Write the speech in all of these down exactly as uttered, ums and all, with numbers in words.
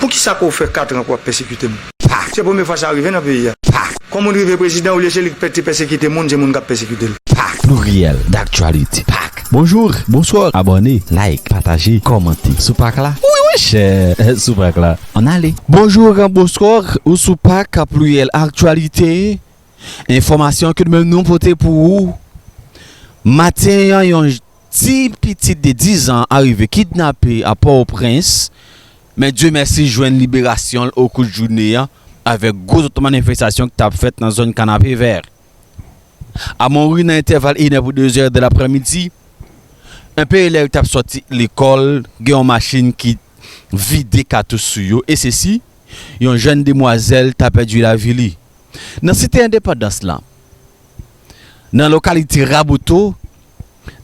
Poukisa ke w fè kat an ke w ap pèsekite moun? Pak. Se premye fwa sa rive nan peyi a. Pak. Kon moun rive prezidan, olye se li ki te pèsekite moun, se moun k ap pèsekite l. Pak. Pluriel d'actualité. Pak. Bonjour, bonsoir, abòne, like, pataje, kòmante. Sou pak la? Wi, monchè, sou pak la. Ann ale. Bonjour, bonsoir, ou sou pak, Pluriel Actualité. Enfòmasyon ke nou menm nou pote pou ou. Maten an, yon ti pitit de diz an arive kidnape a Pòtoprens, men Dye mèsi jwenn liberasyon l okou jounen an avèk gwo zòt manifestasyon ki t ap fèt nan zòn Kanapevè. A Monri nan entèval inè pou dezè de laprèmidi, enpe elèv t ap sòti lekòl, gen yon machin ki vide katouch sou yo, e sesi, yon jèn demwazèl ta pèdi lavi li. Nan Site Endepandans lan, nan lokalite Raboto,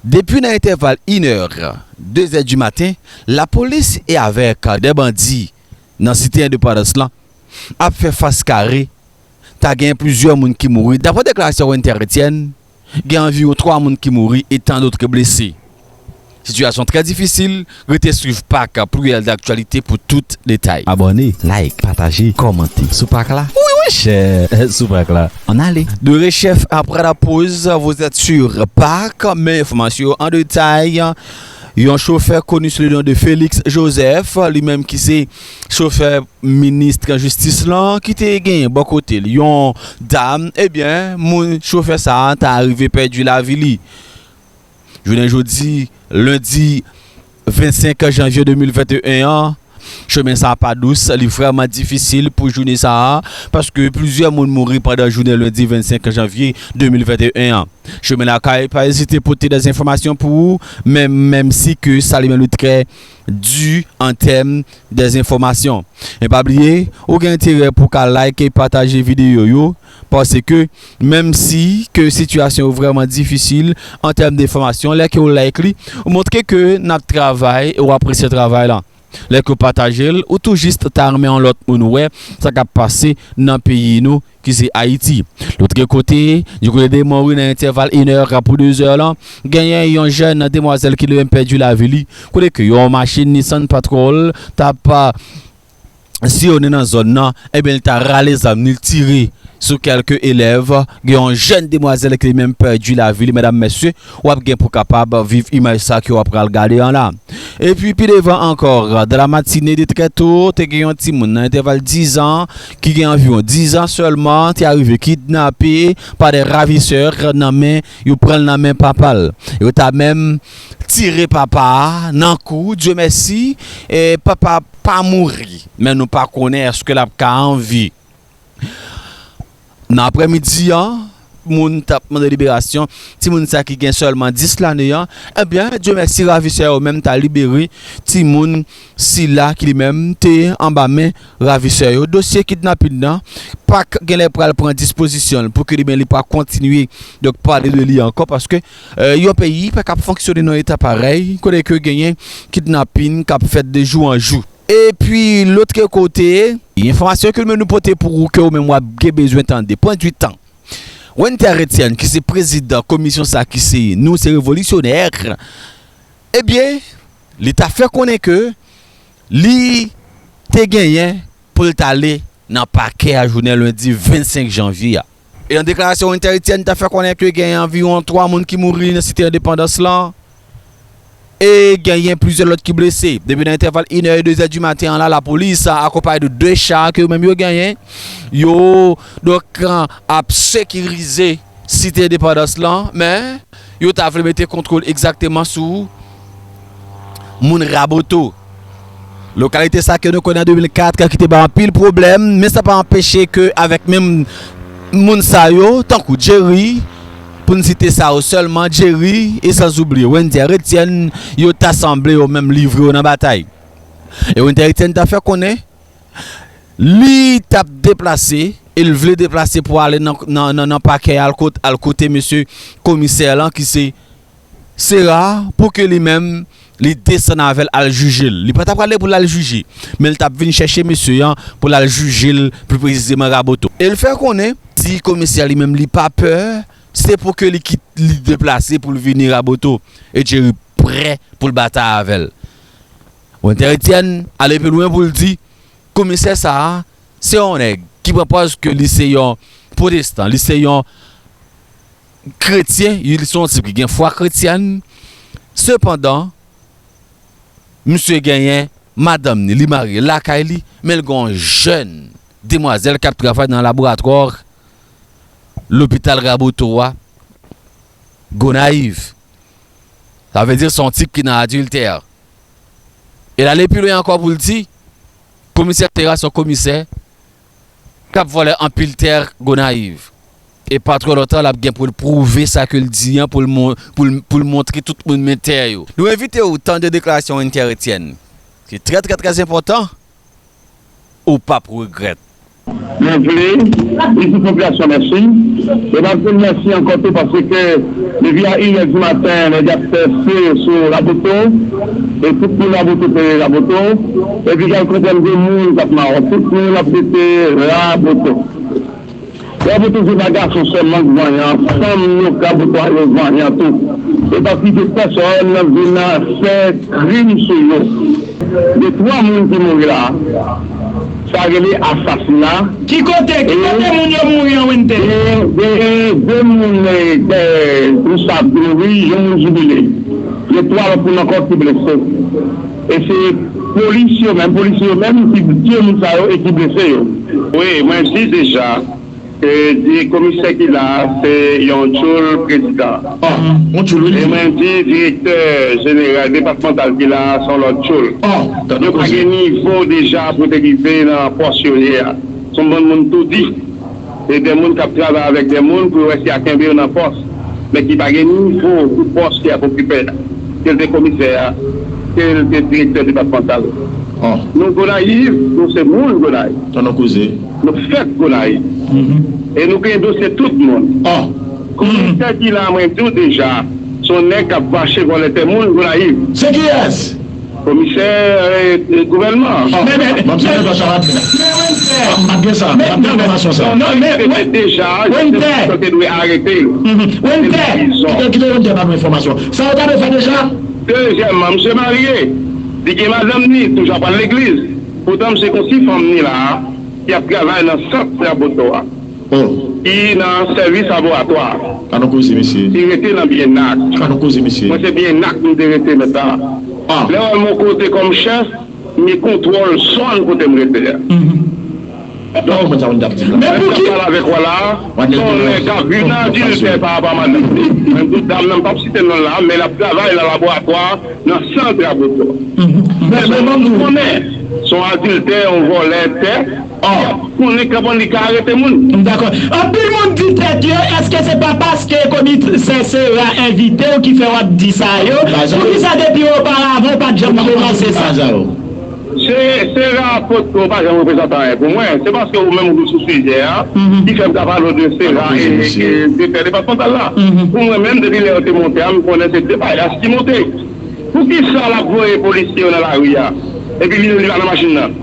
depi nan entèval inè, dezè di maten, lapolis e avèk de bandi nan Site Endepandans lan ap fè fas kare, ta gen plizyè moun ki mouri. Daprè deklarasyon Wenter Etienne, gen anviwon twa moun ki mouri e tan dòt blese. Sitiyasyon trè difisil, rete swiv pak Pluriel d'actualité pou tout detay. Abòne, like, pataje, kòmante. Sou pak la? Wi, monchè, sou pak la. Ann ale. De rechèf après la pause, vous êtes sur pak, men enfòmasyon an detay. Yon chofè koni sou le non de Félix Joseph, li menm ki se chofè minis jistis lan, ki te genyen bò kote l yon dam, ebyen, moun chofè sa a ta rive pèdi lavi li. Jounen jodi, lendi vennsenk janvye de mil venteyen an, chemen sa a pa dous, li vrèman difisil pou jounen sa a, paske plizyè moun mouri pandan jounen lendi vennsenk janvye de mil venteyen an. Chemen Lakay pa ezite pote dè enfòmasyon pou ou, men menm si ke sa li menm li trè di an tèm dè enfòmasyon. Men pa bliye, ou gen enterè pou ka like e pataje videyo yo, paske menm si ke sitiyasyon yo vrèman difisil an tèm dè enfòmasyon, lè ke w like li, ou montre ke n ap travay e w apresye travay la. Lè ke w pataje l, ou tou jis ta renmen yon lòt moun wè sa k ap pase nan peyi nou ki se Ayiti. Lòt kote, di kote de Monri nan entèval inè pou dezè lan, genyen yon jèn demwazèl ki li menm pèdi lavi li, kote ke yon machin Nissan Patrol t ap siyonnen nan zòn nan, ebyen, li ta rale zam li, li tire sou kèlke elèv, gen yon jèn demwazèl ki li menm pèdi lavi li, medam, mesye, w ap gen pou kapab viv imaj sa ke w ap pral gade an la. Epi pi devan ankò, dans la matinée de très tôt, te gen yon timoun nan entèval diz an, ki gen anviwon diz an sèlman, te arive kidnape pa de ravisè nan men, yo pran l nan men papa l. Yo ta menm tire papa a nan kou, Dye mèsi, e papa pa mouri, men nou pa konnen èske l ap ka an vi. Nan aprèmidi an, moun t ap mande liberasyon timoun sa ki gen sèlman dis lane an. Ebyen, Dye mèsi, ravisè yo menm ta libere timoun sila ki li menm te anba men ravisè yo. Dosye kidnapin nan, pak genlè pral pran dispozisyon l pou ke li menm li pa kontinye, donk, pale de li ankò, paske, e, yon peyi pa ka fonksyone nan eta parèy, kote ke genyen kidnapin k ap fèt de jou an jou. Epi, lòt kote, enfòmasyon ke nou menm nou pote pou ou, ke ou menm w ap gen bezwen tande. Pran di tan. Wenter Etienne, ki se prezidan komisyon sa ki se Nou se revolisyonè, ebyen, li ta fè konnen ke li te genyen pou l t ale nan pakè a jounen lendi vennsenk janvye a. E nan deklarasyon Wenter Etienne ta fè konnen ke genyen anviwon twa moun ki mouri nan Site Endepandans lan, e genyen plizyè lòt ki blese. Depi nan entèval inè e dezè di maten an la, lapolis akonpaye de de cha ke yo menm yo genyen, yo, donk, ap sekirize Site Endepandans lan, men yo ta vle mete kontwòl egzakteman sou moun Raboto. Lokalite sa ke nou konnen an de mil kat, ki te bay anpil pwoblèm, men sa pa anpeche ke avèk menm moun sa yo, tankou Jerry, pou n site sa yo sèlman, Jerry, e sanzoubliye Wender Etienne, yo ta sanble yo menm livre yo nan batay. E Wender Etienne ta fè konnen, li t ap deplase, e l vle deplase pou ale nan, nan, nan, nan pakè al kot-, al kote mesye komisè lan ki se Sera pou ke li menm li desann avè l al jije l. Li pa t ap prale pou l al jije, men l t ap vin chèche mesye an pou l al jije l, pli presizeman Raboto. E l fè konnen, si komisè li menm li pa pè, se pou ke li kit-, li deplase pou l vini Raboto. E Jerry prè pou l batay avè l. Wenter Etienne ale pi lwen pou l di, Komisè sa a, se yon nèg ki pran pòz ke li se yon pwotestan, li se yon kretyen, li se yon tip ki gen fwa kretyèn. Sepandan, misye genyen madanm ni, li marye lakay li, men l gen yon jèn demwazèl k ap travay nan laboratwa lopital Raboto a, Gonayiv. Sa vle di se yon tip ki nan adiltè. E l ale pi lwen ankò pou l di, Komisè Sera se yon komisè k ap vòlè anpil tè Gonayiv. E pa twò lontan, l ap gen pou l pwouve sa ke l di an, pou l mon-, pou l, pou l montre tout moun men tè yo. Nou envite w tande deklarasyon Winter Etienne, ki trè, trè, trè enpòtan, ou p ap regrèt. Mwen vle di tout popilasyon mèsi. E m ap di l mèsi ankò tou paske depi a inè di maten, nèg ap fè fe sou Raboto. E tout moun Raboto te Raboto. Epi k al konprann gen moun k ap mawon. Tout moun ap rete Raboto. Raboto se pa gason sèlman k vanyan, fanm yo Raboto a yo vanyan tou. E pa kite pèsonn vin fè krim sou yo. Gen twa moun ki mouri la. Sa rele asasina. Ki kote, ki kote moun yo mouri an, Winter? Gen, gen de moun, eh, eh, nou sav ki mouri, yon moun jibile. Gen twa lòt moun ankò ki blese. E se polis yo menm, polisye yo menm ki tiye moun sa yo e ki blese yo. Wi, mwen di deja, e, di komisè ki la a, se yon tchoul prezidan. Ah, yon tchoul, wi. E mwen di direktè jeneral depatmantal ki la a, se yon lòt tchoul. Ah, yo pa gen nivo deja pou te rive nan pòs yo ye a. Se yon bann moun toudi. E de moun k ap travay avèk de moun pou yo wè si y a kenbe yo nan pòs. Men ki pa gen nivo pou pòs ki ap okipe a. Ke l te komisè a, ke l te direktè depatmantal. Ah. Nou Gonayiv, nou se moun Gonayiv. Tande yon koze. Nou fèt Gonayiv. Mhm. E nou gen dosye tout moun. Ah. Komisè ki la, mwen di w deja, se yon nèg k ap mache vòlè tè moun Gonayiv. Se kiyès? Komisè, eh, gouvènman. Ah, men, men, m ap site Blanchard Abner. M pa t gen sa, m pa t gen enfòmasyon sa. Non, men, men, deja, Winter, yo te dwe arete l. Mhm. Winter, kite, kite Winter ba nou enfòmasyon. Sa yo ta dwe fè deja? Dezyèmman, misye marye. Li gen madanm ni, toujou ap al legliz. Poutan, misye gen yon ti fanm ni la a, ki ap travay nan sant Raboto a. Oh. Ki nan sèvis laboratwa. Ka nou koze, mesye. Ki rete nan Byenak. Ka nou koze, mesye. Mwen, se Byenak m te rete, mèt la. Ah. Lè w wè m yon kote kòm chèf, m gen kontwòl zòn kote m rete a. Mhm. Donk, mwen, sa mwen t ap di la. Men pou ki pale avèk w la, se yon nèg k ap viv nan adiltè pa rapò a madanm li. Mwen, tout dam nan, m p ap site non l la, men l ap travay nan laboratwa, nan sant Raboto. Mhm. Men, men, men, nou konnen, se yon adiltè, yon vòlè tè. Ah. Konnen kanpon li ka arete moun. M dakò. Anpil moun di tèt yo, èske se pa paske komisè Sera envite w ki fè w ap di sa yo? Poukisa depi oparavan w pa t janm denonse sa? Se, Sera potko pa janm reprezante anyen pou mwen. Se paske ou menm ou sou sijè a, mhm, ki fè m ta pale w de Sera e, e, e direktè depatmantal la. Mhm. Pou mwen menm, depi lè yo te monte a, m konnen se de payas ki monte. Poukisa l ap voye polisye yo nan lari a? Epi li menm li pa nan machin nan.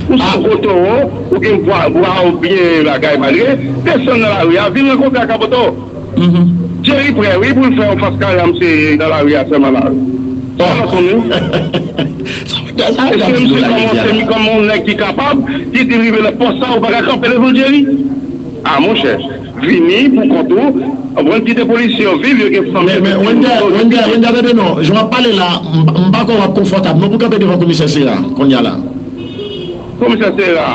Ou sou kote w, ou gen bwa, bwa ou byen bagay malgre, desann nan lari a, vin rankontre ak Raboto. Mhm. Jerry prè, wi, pou l fè yon fas karyè, misye nan lari a sèlman la, wi. Sa nan son nou. Èske misye kòmanse kòm yon nèg ki kapab, ki di rive nan pòs sa, ou pa ka kanpe devan Jerry? A, monchè, vini pou kont ou, konprann, kite polisye yo viv, yo gen fanmi, men, men, Wender, Wender, Wender, tande non, jan w ap pale la, m, m pa kwè w ap konfòtab non pou kanpe devan komisè Sera, kounye a la. Komisè Sera,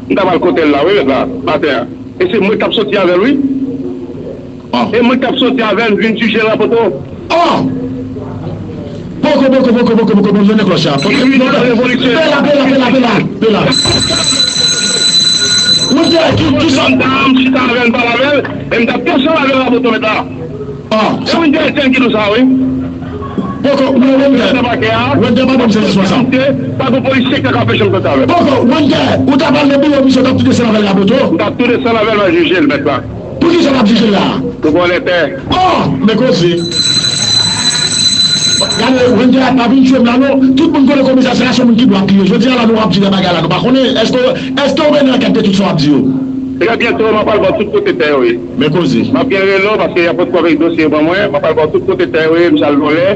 m t ap al kote l la, wi, mèt la, maten an. E se mwen k t ap soti avè l, wi. Ah. E mwen k t ap soti avè l, m vin jije l Raboto. Ah! Poko, poko, poko, poko, poko, bon, jwenn klòch la. Poko, poko. Pela, pela, pela, pela, pela. Wonder, ki, ki sa? Dam, chita avè l, pale avè l, e m t ap desann avè l Raboto mèt la. Ah. E Wender Etienne ki di w sa, wi. Poko, Wonder, Wonder pa ban m sezisman sa. Pa gen polisye ki ta ka anpeche m soti avè l. Poko, Wonder, ou ta pral nan biwo misye, w t ap tou desann avè l Raboto? M t ap tou desann avè l, m al jije l mèt la. Poukisa w ap jije l la? Pou vòlè tè. Oh! Men koze. Gade, Wender pa vin tchwe m la non. Tout moun konnen komisè Sera se yon moun ki dwat li ye. Jodi a la nou ap di de bagay la, nou pa konnen. Èske, èske w mennen ankèt de tout sa w ap di yo? Trè byento, m ap al bò tout kote tè yo ye. Men koze. M ap gen relo paske y ap pot kò vèy dosye yo ban mwen. M ap al bò tout kote tè yo ye, misye al vòlè.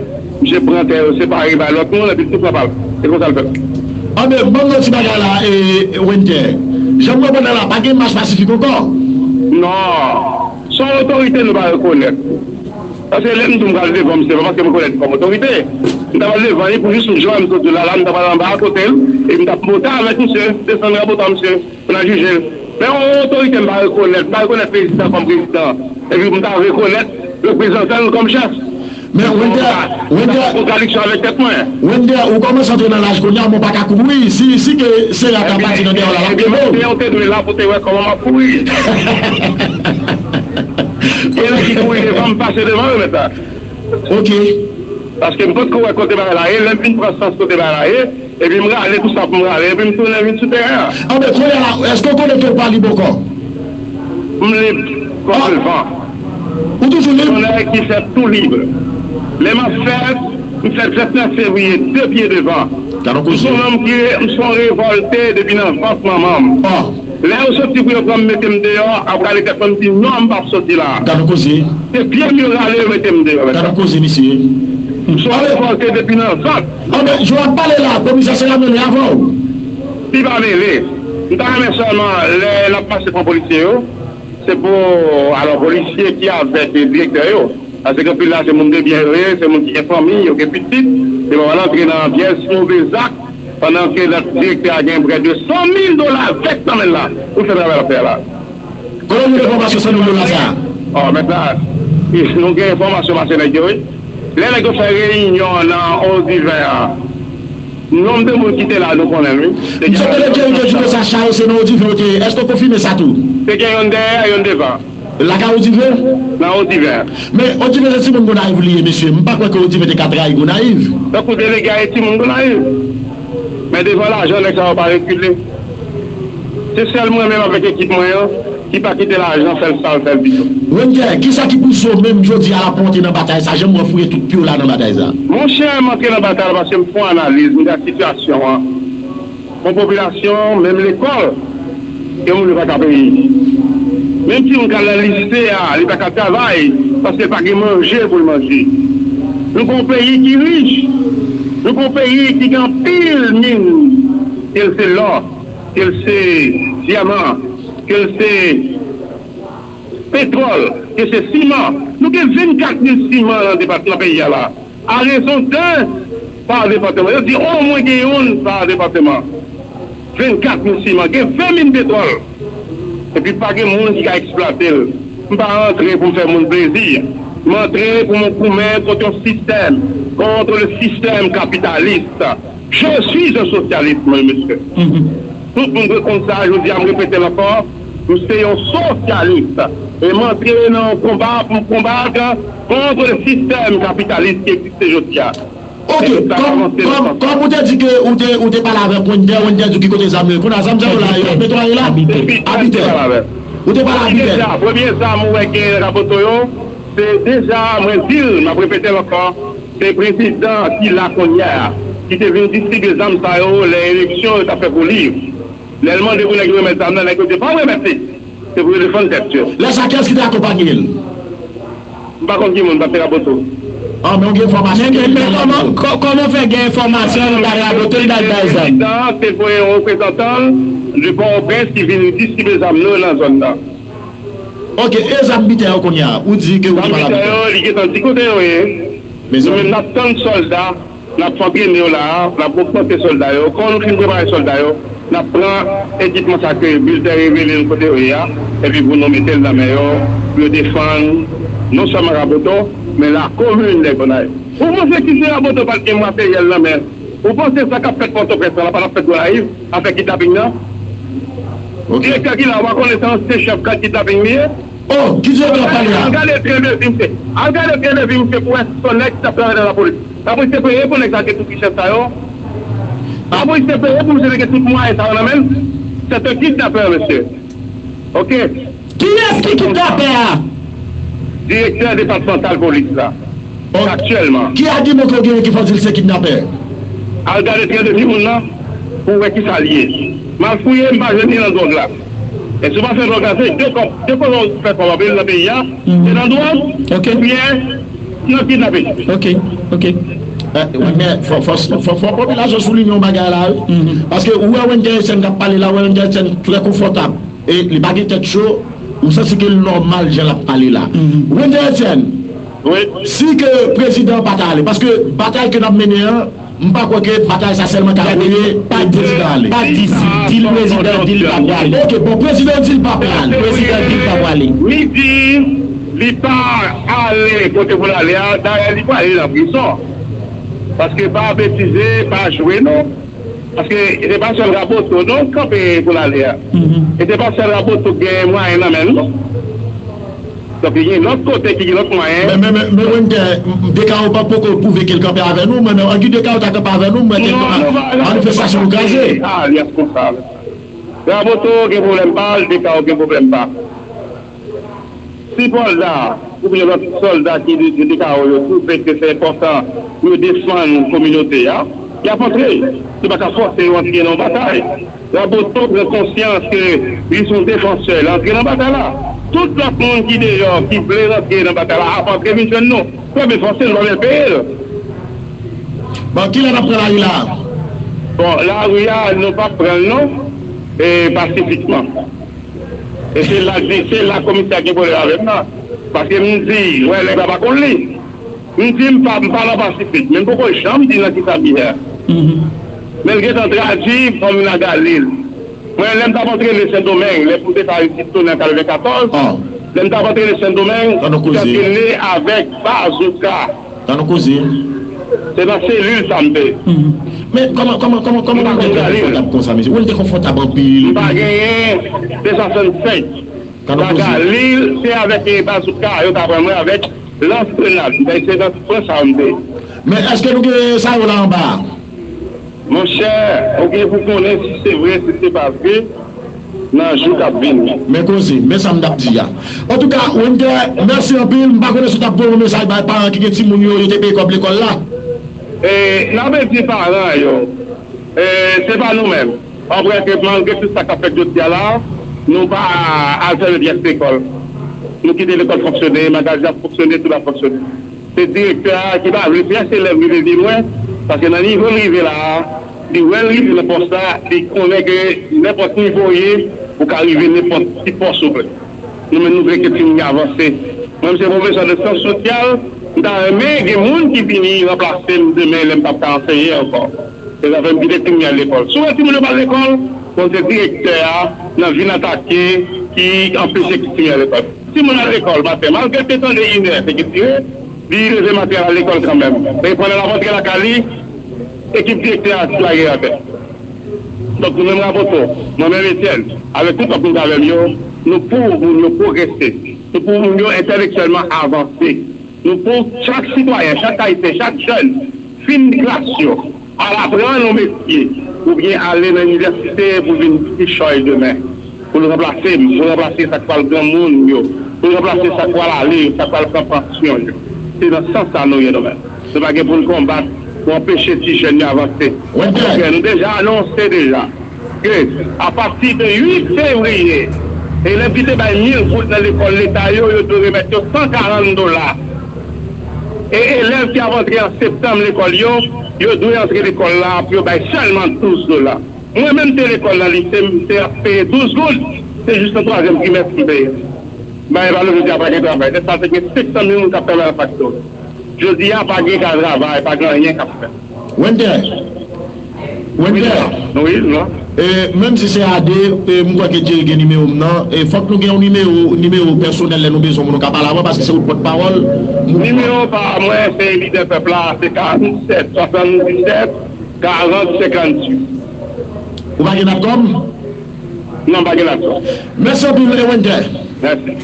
Misye pran tè yo, separe bay lòt moun, epi tout sa pral. Se konsa l fèt. Anben, ban m yon ti bagay la, e, Wender, jan m konprann la, pa gen mach pasifik ankò. Non. Se yon otorite nou pa rekonèt. Paske lè m di w m pral devan misye, se pa paske m rekonèt li kòm otorite. M ta pral devan li pou jis m jan m sot la, la, m ta pral anba a kote l, e m t ap monte avèk misye, desann rabota misye, pou n al jije l. Men yon otorite m pa rekonèt, m pa rekonèt prezidan kòm prezidan, epi m ta rekonèt reprezantan l kòm chèf. Men Wender, Wender, kontradiksyon avèk tèt mwen. Wender, ou kòmanse antre nan laj kounye a, men w pa ka kouri. Si, si ke sera ta pati nan dèyè w la, l ap kenbe w. Epi, epi, ou te dwe la pou te wè kòman m ap kouri. Gen nèg ki kouri devan m, pase devan yo, mèt la. Ok. Paske m potko wè kote bagay la ye, lè m fin pran sans kote bagay la ye, epi m rale tou sa pou m rale, epi m tounen vin sou teren an. Anben, kounye a la, èske w konnen ke w pa lib ankò? M lib kòm le van. Ou toujou lib? M se yon nèg ki fèt tou lib. Lè m ap fèt, m fèt vennèf fevriye, de pye devan. Gad on koze. M se yon nonm ki, m se yon revòlte depi nan vant manman m. Lè yo soti pou yo pran m mete m deyò, ap rale tèt mwen, m di non, m p ap soti la. Gad on koze. Se pye m yo rale, yo mete m deyò. Gad on koze, mesye. M se yon revòlte depi nan vant. Anben, jan w ap pale la, komisè Sera mele avè w? Li pa mele. M ta renmen sèlman, lè n ap pase pran polisye yo, se pou, alò, polisye ki avèk direktè yo. Paske anpil la, se moun de byen yo ye, se moun ki gen fanmi, yo gen pitit. Se pa pral antre nan pyès move zak, pandan ke lòt direktè a gen prè de san mil dola vèt nan men l la, pou l fè travay l ap fè a la. Kote w jwenn enfòmasyon san mil dola sa a? Ò, mèt la, nou gen enfòmasyon pase nèg yo, wi. Lè nèg yo fè reyinyon nan Odiven an, nonb de moun ki te la, nou konnen l, wi. M sonje lè Jerry te di sa, chayo se nan Odiven yo te ye. Èske w konfime sa tou? Te gen yonn dèyè, yonn devan. Lakay Odiven? Nan Odiven. Men Odiven se timoun Gonayiv li ye, mesye. M pa kwè ke Odiven te ka trayi Gonayiv. Tankou delege a ye timoun Gonayiv. Men devan lajan, nèg sa yo pa rekile. Se sèl mwen menm avèk ekip mwen an ki pa kite lajan fè l sa l fè l pito. Wender, kisa ki pouse w menm jodi a la pou w antre nan batay sa? Jan m wè w fouye tout pye w la nan batay sa. Monchè, m antre nan batay la paske m fè yon analiz, m gad sitiyasyon an. Yon popilasyon, menm lekòl, gen moun yo pa ka peye. Menm timoun k al nan lise a, li pa ka travay paske l pa gen manje pou l manje. Nou gen yon peyi ki rich. Nou gen yon peyi ki gen anpil min, ke l se lò, ke l se dyaman, ke l se petwòl, ke se siman. Nou gen vennkat min siman nan depatman peyi a la. A rezon de pa depatman. Yo di omwen gen youn pa depatman. Vennkat min siman, gen ven min petwòl. Epi pa gen moun ki ka eksplwate l. M pa antre pou m fè moun plezi. M antre pou m goumen kont yon sistèm, contre le système capitaliste. Je suis un socialiste, mwen, mesye. Tout moun dwe konn sa, jodi a m repete l ankò, m se yon sosyalis. E m antre nan yon konba pou m konbat kont sistèm kapitalis ki egziste jodi a. Ok, kòm, kòm, kòm ou te di ke ou te, ou te pale avèk Wender, Wender di w ki kote zam yo ye. Kounye a zam sa yo la, yo ap netwaye la? Abitè. Abitè. Ou te pale avèk. Premye zam, premye zam ou wè gen Raboto yo, se deja, mwen di l, m ap repete l ankò, se prezidan ki la kounye a, ki te vin distribye zam sa yo lè eleksyon yo t ap fè pou li. Lè l mande pou nèg yo remèt zam nan, nèg yo di pa remèt li. Se pou yo defann tèt yo. Lè sa, kiyès ki te akonpaye l? M pa konn ki moun, m pa t nan Raboto. Ah, men w gen enfòmasyon ke li te Raboto. Kòman fè gen enfòmasyon li t al Raboto, li t al bay zam? Prezidan te voye yon reprezantan l de Pòtoprens ki vin distribye zam nou nan zòn nan. Ok, e zam bitè yo kounye a? Ou di ke ou te pale avèk yo. Zam bitè yo, li gentan di kote yo ye. Nou menm, n ap tann sòlda. N ap fè antrene yo la a, n ap ogmante sòlda yo. Kan nou fin prepare sòlda yo, n ap pran ekipman sa ke bilten revele n kote yo ye a, epi pou nou mete l nan men yo, pou yo defann non sèlman Raboto, men lakomin Lègonay. Ou panse ki si Raboto pa t gen materyèl nan men, ou panse sa k ap fèt Pòtoprens la pa t ap fèt Gonayiv, afè kidnaping nan? Direktè ki la, ou pa konnen se ansyen chèf gang kidnaping li ye? Oh, ki direktè w ap pale a? Al gade tren de vi misye. Al gade tren de vi misye pou wè si se yon nèg ki t ap travay nan lapolis. Lapolis te preye pou nèg sa gen tout richès sa yo. Lapolis te preye pou misye te gen tout mwayen sa yo nan men l. Se te kidnapè, mesye. Ok. Kiyès ki kidnapè a? Direktè depatmantal polis la. Aktyèlman. Ki agiman ke w genyen ki fè w di l se kidnapè? Al gade tren de vi moun nan pou w wè kisa l ye. M al fouye, m pa jwenn li nan dwòg la. E si w pa fè dwòg la, se de kòb, de kòb w fè kòb anpil nan peyi a, se nan dwòg, oubyen nan kidnaping. Ok, ok. Eh, Wender, fò, fò, fò, fò popilasyon soulinye yon bagay la, wi. Paske ou wè Wender Etienne k ap pale la, Wender Etienne trè konfòtab. E li pa gen tèt cho, ou santi ke l nòmal jan l ap pale la. Wender Etienne, si ke prezidan pa ta ale, paske batay ke n ap mennen an, m pa kwè ke batay sa sèlman ka voye prezidan ale. Pa di si, di l prezidan di l pa prale. Ok, bon, prezidan di l pa prale. Prezidan di l pa prale. Li di li pa ale kote pou l ale a, dayè li prale nan prizon. Paske pa betize, pa jwe non. Paske se pa sèl Raboto non k kanpe pou l ale a. E se pa sèl Raboto k gen mwayen nan men l non. Donk, li gen lòt kote ki gen lòt mwayen. Men, men, men, men Wender, m- m- Dekao pa poko pwouve ke l kanpe avè nou, men, men angi Dekao ta kanpe avè nou, mwen te Non, nou pa, manifestasyon nou kraze. Ah, li ap konsa. Raboto gen pwoblèm pa l, Dekao gen pwoblèm pa l. Si Pòlda oubyen lòt sòlda ki de, de Dekao yo twouve ke se enpòtan pou yo defann kominote a, y ap antre. Se pa ka fòse yo antre nan yon batay. Raboto pran konsyans ke li se yon defansè, l antre nan batay la. Tout lòt moun ki deyò, ki vle rantre nan batay la, ap antre vin jwenn nou. Fò byen fòse, nou pa byen peye l. Bon, kilè n ap pran lari la? Bon, lari a, nou p ap pran l non, e pasifikman. E se la, se la komisè a gen pwoblèm avè m nan. Paske m di, wè, nèg la pa konn li. M di m pa, m pa nan pasifik, men m poko janm di nan ki sa m ye a. Men l gentan tradui fò m vin a Galil. Mwen, lè m t ap antrene Sendomeng, lè pou m te fè Ayiti tounen an katrevenkatòz, lè m t ap antrene Sendomeng, m te antrene avèk bazouka. Tann ou koze. Se nan selil sa m te. Men kòman, kòman, kòman, kòman Wender te konfòtab konsa, mesye? Wender konfòtab anpil. M pa genyen de swasannsenk. Tann ou koze. Galil, se avèk, eh, bazouka, yo ta pran mwen avèk lans grenad. M te se nan pwen sa m te. Men èske nou gen sa yo la anba a? Monchè, ou gen pou konnen si se vre, si se pa vre, nan jou k ap vini. Men koze, men sa m t ap di a. Antouka, Wender, mèsi anpil. M pa konnen si w t ap voye yon mesaj bay paran ki gen timoun yo, yo te peye kòb lekòl la. E, n ap di paran yo, e, se pa nou menm. W ap wè ke malgre tout sa k ap fèt jodi a la, nou pa al fèmen pyès lekòl. Nou kite lekòl fonksyone, magazen ap fonksyone, tout ap fonksyone. Se direktè a ki pa vle pyès elèv rive di mwen, paske nan nivo l rive la a, li wè l rive nan pòs la, li konnen ke nenpòt nivo w ye, ou ka rive nenpòt ti pòs ou vle. Nou menm nou vle ke timoun yo avanse. Mwen, m se pwofesè de syans sosyal, m ta renmen gen moun ki vini ranplase m demen lè m p ap ka anseye ankò. Se sa fè m kite timoun yo al lekòl. Souvan timoun yo pa al lekòl, bon, se direktè a nan vin atake ki anpeche timoun yo al lekòl. Timoun al lekòl maten, malgre l te tande inè, se ki tire, li leve maten al lekòl kanmenm. Men pandan l ap antre lakay li, ekip direktè a lage l atè. Donk, nou menm Raboto, mwen menm Etienne, avèk tout lòt moun k avè m yo, nou pou moun yo pwogrese. Nou pou moun yo entèlektyèlman avanse. Nou pou chak sitwayen, chak Ayisyen, chak jèn, fin klas yo, al aprann yon metye, oubyen ale nan inivèsite pou vin kichòy demen. Pou l ranplase m, pou l ranplase sa k pral granmoun yo, pou l ranplase sa k pral ale yo, sa k pral pran pansyon yo. Se nan sans sa nou ye nou menm. Nou pa gen pou n konbat pou anpeche ti jèn yo avanse. Okontrè, nou deja anonse deja ke apati de uit fevriye, elèv ki te bay mil goud nan lekòl leta yo, yo dwe remèt yo san karant dola. E elèv ki ap antre an septanm lekòl yo, yo dwe antre lekòl la pou yo bay sèlman douz dola. Mwen menm te lekòl nan lise, m te ap peye douz goud, se jis nan twazyèm trimès m peye. Bagay pa leve, jodi a pa gen travay. Lè sa a te gen senk san mil moun k ap travay nan faktori. Jodi a pa gen ka travay, pa gen anyen k ap fèt. Wender, Wender, wi, non. E, menm si se a de, e, m kwè ke Jerry gen nimewo m nan, e, fòk nou gen yon nimewo, nimewo pèsonèl lè nou bezwen moun nou ka pale avè w, paske se ou pòtpawòl mouvman. Nimewo pa mwen, se lidè pèp la, se karannsèt, swasanndisèt, karant, senkantuit. Ou pa gen natcom? Non, m pa gen natcom. Mèsi anpil, e Wender. Mèsi.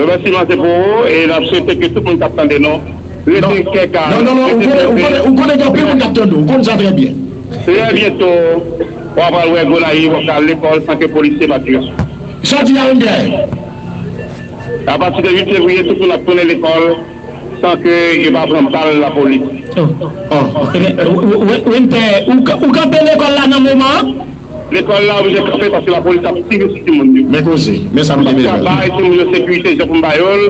Remèsiman se pou ou, e n ap swete ke tout moun k ap tande nou rete kè kalm, non, non, non, ou konnen, ou konnen, ou konnen gen anpil moun k ap tande w, ou konn sa trè byen. Trè byento, w ap al wè Gonayiv, w ap al lekòl san ke polisye pa tire sou ou. Sa w di a, Wender? Apati de uit fevriye, tout moun ap tounen lekòl san ke yo pa pran bal lapolis. Oh. Oh. Ebyen, w- w- w- Wenter, ou ka- ou kanpe lekòl la nan moman an? Lekòl la oblije kanpe paske lapolis ap tire sou timoun yo. Men koze, men sa nou te bezwen. M p ap ka bay timoun yo sekirite jan pou m ba yo l.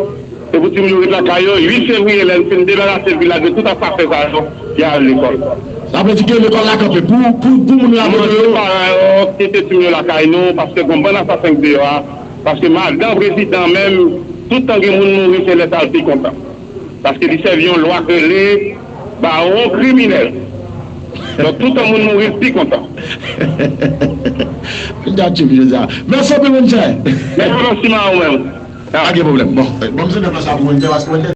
Se pou timoun yo ret lakay yo, uit fevriye, lè n fin debarase vil la de tout asasen sa yo, y a al lekòl. Sa vle di ke lekòl la kanpe pou, pou, pou moun yo abandone yo. Mande paran yo kite timoun yo lakay nou, paske gon bann asasen k deyò a, paske madan prezidan menm, tout tan gen moun mouri, se lè sa l pi kontan. Paske li sèvi yon lwa k rele bawon kriminèl. Donk, tout tan moun mouri, l pi kontan. Mèsi anpil, Wendy. Mèsi, mèsi, ma ou menm. Pa gen pwoblèm. Bon, bon, se nan sa pou Wendy, paske Wendy